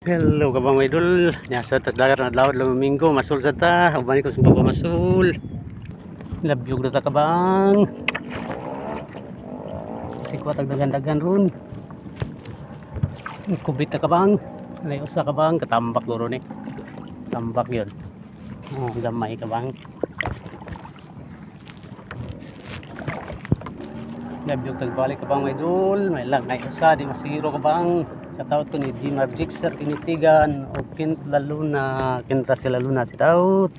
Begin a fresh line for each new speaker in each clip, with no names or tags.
Hello ka bang, idol? Nasa tas dagat na adlaw Domingo, masul sa ta. Uban ko sa pagpamasul. Labyog na ta ka bang. Sikwa tag dagan-dagan ron. Kubit na ka bang. May usa ka bang katambak guro ni. Tambak yun. Oh, gamay ka bang. Labyog tagbalik ka bang, idol. May lang ay usa di masiro ka bang. Sa taot ko ni G Marjik sir Tinitigan o Kent Laluna, Kentra sila Luna si taot.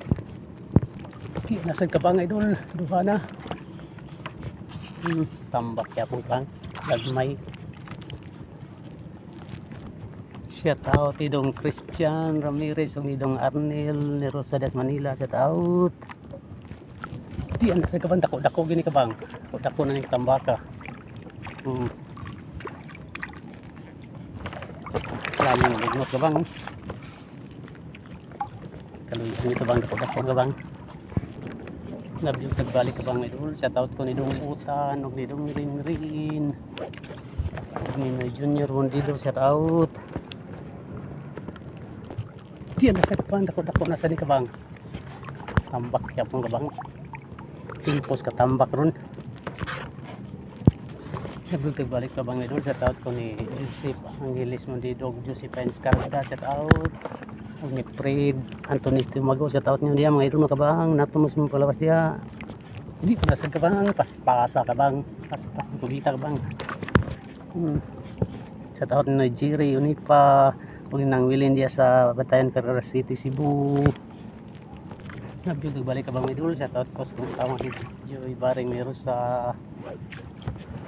Di nasad ka bang, idol? Duha na. Tambak yapon kang gagmay. Shout out idong Christian Ramirez ug idong Arnel ni Rosades Manila, shout out. Di anak sa kabang dako dako gini kabang. Dako dako na ning tambaka. Lami ng lignot kabang. Kaluy ni kabang dako dako kabang. Love you nagbalik kabang, idol. Shout out ko ni Dong Utan ug ni Dong Rin Rin. Ug ni Noy Junior Mondido, shout out. Di anak sa kabang dako dako na sa ni kabang. Tambak yapon kabang. Timpos ka tambak ron. Nagdugtog balik pa bang, idol? Shout out ko ni Joseph Angeles Mondidog, Josephine Scarda, shout out. Ug ni Fred Anthony Timago, shout out niyo diya mga idol, mga kabang. Nato mo sa palawas diya. Hindi pa nasad ka bang, paspasa ka bang, paspas kubita ka bang. Shout out ni Jerry Unipa, ug nang Wilin diya sa Batayan, Ferrer City, Cebu. Nagdugtog balik ka bang, idol? Shout out ko sa mga tawang si Joy Baring Mero sa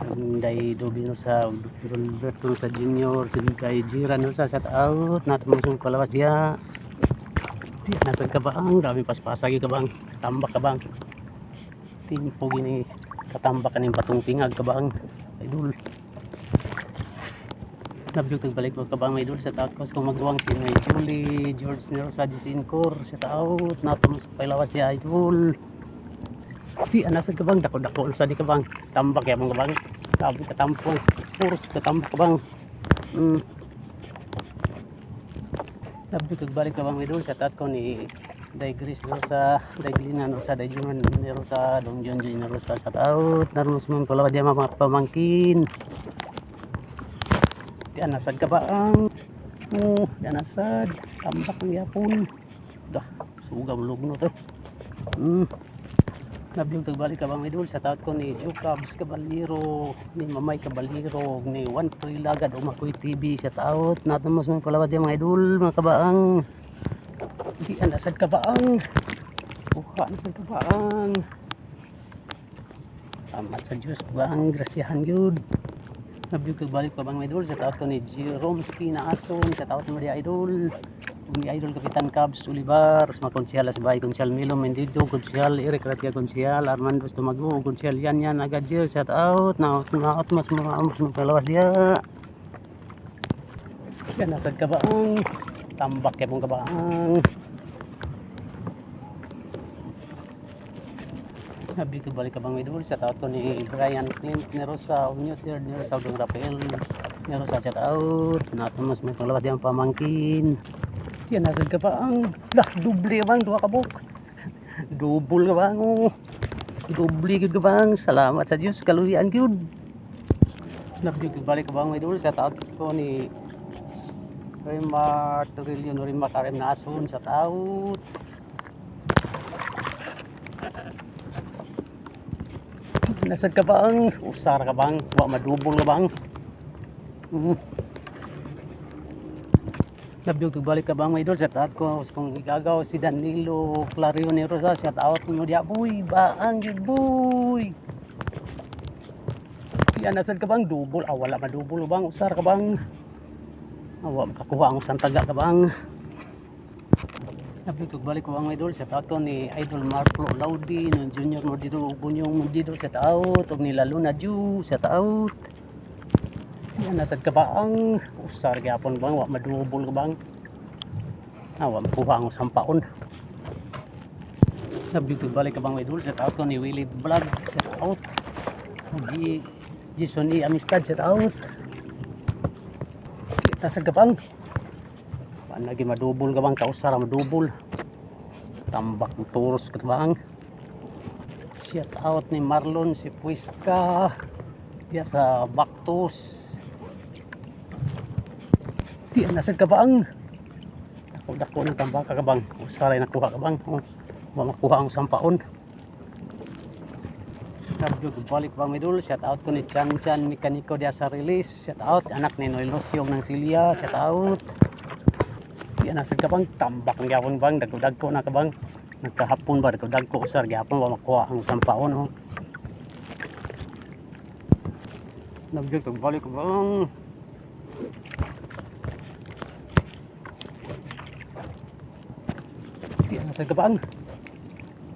Day Dobino sa Roberto sa Junior, si Day Jiran sa shout out nato mo sa palawas diya. Di nasad ka bang, grabe paspasa gyud ka bang, tambak ka bang. Timpo gini katambak kaning batong tingag ka bang, idol. Nabyog balik ko ka bang, idol? Shout out ko sa magwang si Noy Julie, George Nero sa Jisincor, shout out nato mo sa palawas diya, idol. Di anasad ka bang, dako dako sa di ka bang, tambak ya ka bang. Sabi katampon, puros katambak ka bang. Nabyog balik ka bang, idol? Shout out ko ni Day Gris no sa Day Glina no sa Day Juman Nero sa Dong John John Nero sa shout out naron sa mga palawas diya mga pamangkin. Di anasad ka ba ang oh, di anasad tambak ang yapon. Dah, suga lugno to. Nabyog tagbalik ka bang, idol? Shout out ko ni Jukabs Caballero, ni Mamay Caballero, ni Juan Toy Lagad o Makoy TV, shout out nato mas mga palawas diya mga idol, mga kabaang. Di anasad ka baang. Kuha na sa kabaang. Amat sa Diyos baang grasyahan yun. Nabyog balik pa bang, idol? Shout out ko ni Jerome Skina Ason, shout out mo di idol. Ug ni Idol Kapitan Cubs Olivar, sa mga konsyal sa bahay, konsyal Milo Mendido, konsyal Eric Ratia, konsyal Armando Tumago, konsyal Yan Yan Agajir, shout out. Naot naot mas mga amos mga palawas diya. Yan nasad ka baang. Tambak ya pong kabaang. Sabi ko balik ka bang, idol? Shout out ko ni Brian Clint Nerosa, Newter Nerosa, Dong Rafael Nerosa, shout out. Nato mas may panglawas diyang pamangkin. Yan nasad ka pa ang lah doble bang duha ka buk. Double ka bang oh. Doble gyud ka bang. Salamat sa Dios kaluyan gyud. Sabi ko balik ka bang, idol? Shout out ko ni Remar Torillo, Remar Karim Nason, shout out. Nasad ka bang? Usar ka bang? Wa madubol ka bang? Labyog balik ka bang, idol? Shout out ko kung igagaw si Danilo Clario ni Rosa, shout out mo diya boy, baang gyud boy. Yan nasad ka bang dubol? Ah, wala madubol bang? Usar ka bang? Awa makakuha ang usang taga ka bang? Labyog balik ko bang, idol? Shout out ko ni Idol Marco Laudi, no Junior Mordido, Bunyong Mordido, shout out og ni Laluna Ju, shout out. Yan nasad ka bang? Usar gyapon bang? Wa madubol ka bang? Awa makuha ang usang paon. Nabigto balik ka bang, idol? Shout out ko ni Willie Vlog, shout out. G Jason E. Amistad, shout out. Nasad ka bang? Wa lagi madubol ka bang, kausara madubol. Tambak ng turos ka bang. Shout out ni Marlon si Puiska. Diya sa Baktus. Di nasad ka bang? Dako dako ng tambaka ka bang. Usaray nakuha ka bang. Oh, wa makuha ang sampaon. Nabdug balik bang idol. Shout out ko ni Chan Chan Mekaniko diya sa release. Shout out anak ni Noel Rosyong ng Silya. Shout out. Di nasad ka bang? Tambak ng gyapon bang. Dako dako na ka bang. Nagkahapon ba dako dako usar gyapon wa makuha ang sampaon, oh. Nabdug balik bang. Di nasad ka bang?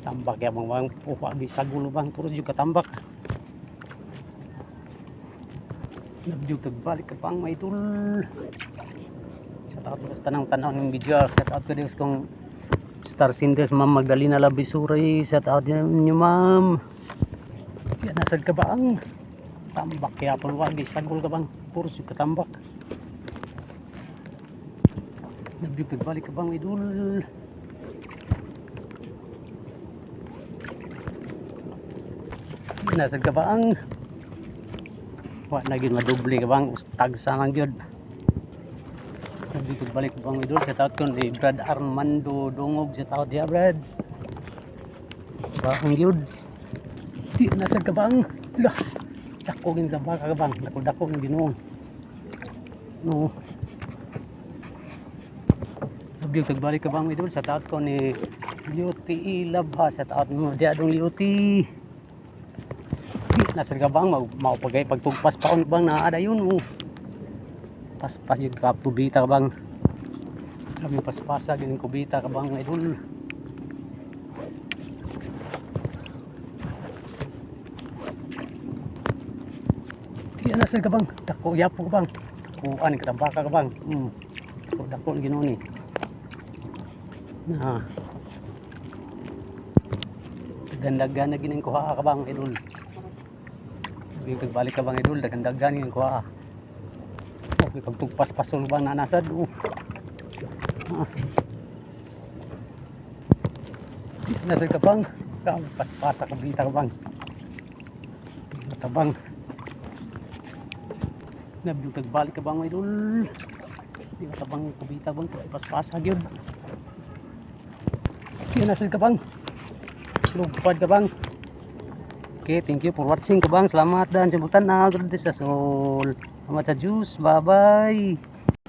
Tambak ya bang bang. Puha bisa gulo bang. Puro juga tambak. Nabdug balik ka bang may idol. Shout out ko sa tanang tanaw ng video. Shout out ko din sa kong Star Sinders, Ma'am Magdalena Labisuri. Shout out din niyo, ma'am. Yan nasad ka ba ang tambak kaya pun wagi sagol ka bang puro ka tambak. Nabdug balik ka bang idol. Nasad ka ba ang wa lagi madoble ka bang ustag sa lang gyud. Nabdug balik bang idol. Shout out ko ni Brad Armando Dungog. Shout out ya, Brad. Bang gyud. Di nasad ka bang? Lah. Dako gin ka ba ka bang? Dako dako ng Ginoo. No. Nabdug balik ka bang idol. Shout out ko ni Liuti Ilabha. Shout out mo diya dong Liuti. Di nasad ka bang mau mau pagay pagtugpas paon bang naa dayon mo. Paspas yung ka kubita ka bang. Grabe paspasa gin kubita ka bang idol. Di nasad ka bang? Dako yapo ka bang? Kuan ka tambaka ka bang? Dako dako ang Ginoo ni. Na. Dagandagan na gining kuha ka bang idol. Hindi pagbalik ka bang idol, dagandagan gining kuha. Okay, pagtugpas pasol bang nanasad. Oh. Ah. Nasad ka bang? Paspasa ka bita ka bang? Matabang. Nabdug tagbalik ka bang idol? Di matabang kubita bang paspasa gyud. Di nasad ka bang? Lugpad ka bang? Okay, thank you for watching ka bang. Salamat dan sa pagtan-aw. God bless us all. Salamat sa Diyos. Bye-bye.